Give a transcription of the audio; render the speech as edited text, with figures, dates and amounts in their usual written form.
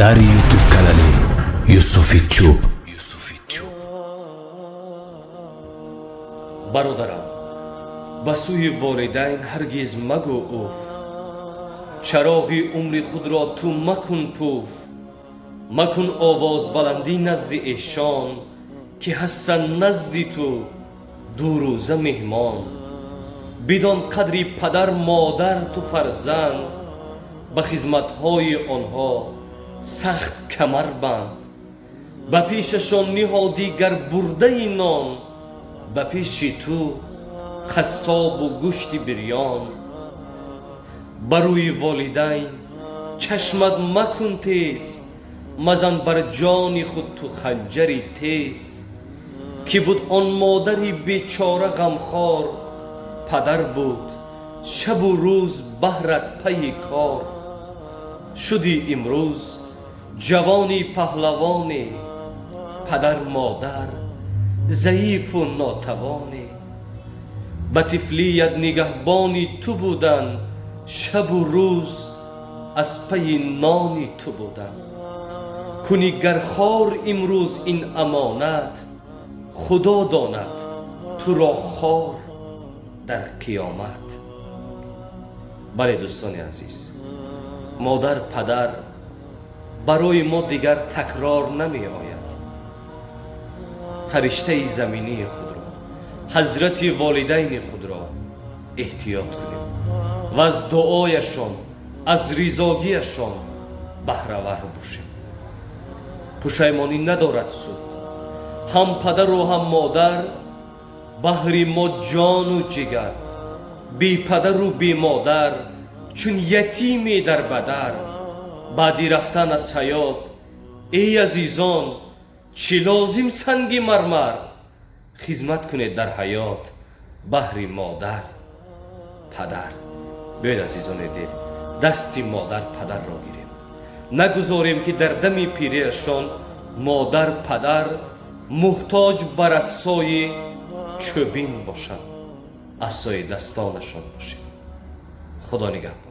Дар Ютуб канали Юсуфи Тюб. Юсуфи Тюб. Бародарам, ба сӯи волидайн ҳаргиз магӯ уф. Чароғи умри худро ту макун пуф. Макун овозбаландӣ назди эшон, ки ҳастанд назди ту дурӯза меҳмон. Бидон қадри падар модар ту фарзанд, ба хизматҳои онҳо сахт камар банд. Ба пешашон ниҳодӣ гар бурдаи нон, ба пеши ту қассобу гӯшти бирён. Ба рӯи волидайн чашмат макун тез, мазан бар ҷони худ ту ханҷари тез. Ки буд он модари бечора ғамхор, падар буд шабу рӯз баҳрат пайи кор. Шудӣ имрӯз ҷавони паҳлавоне, падар модар заифу нотавоне. Ба тифлият нигаҳбони ту будан, шабу рӯз аз пайи нони ту будан. Кунӣ гар хор имрӯз ин амонат, Худо донад туро хор дар қиёмат. Бале, дӯстони азиз, модар падар барои мо дигар такрор намеояд. Фариштаи заминии худро, ҳазрати волидайни худро эҳтиёт кунем ва аз дуояшон, аз ризогиашон баҳравар бошем. Пушаймонӣ надорад суд. Ҳам падару ҳам модар баҳри мо ҷону ҷигар. Бепадару бемодар чун ятиме дар бадар. Баъди рафтан аз ҳаёт, эй азизон, чӣ лозим санги мармар? Хизмат кунед дар ҳаёт баҳри модар падар. Биёед, азизони дил, дасти модар падарро гирем, нагузорем, ки дар дами пириашон модар падар муҳтоҷ бар асои чӯбин бошанд. Асои дастонашон бошем. Худо нигаҳбон.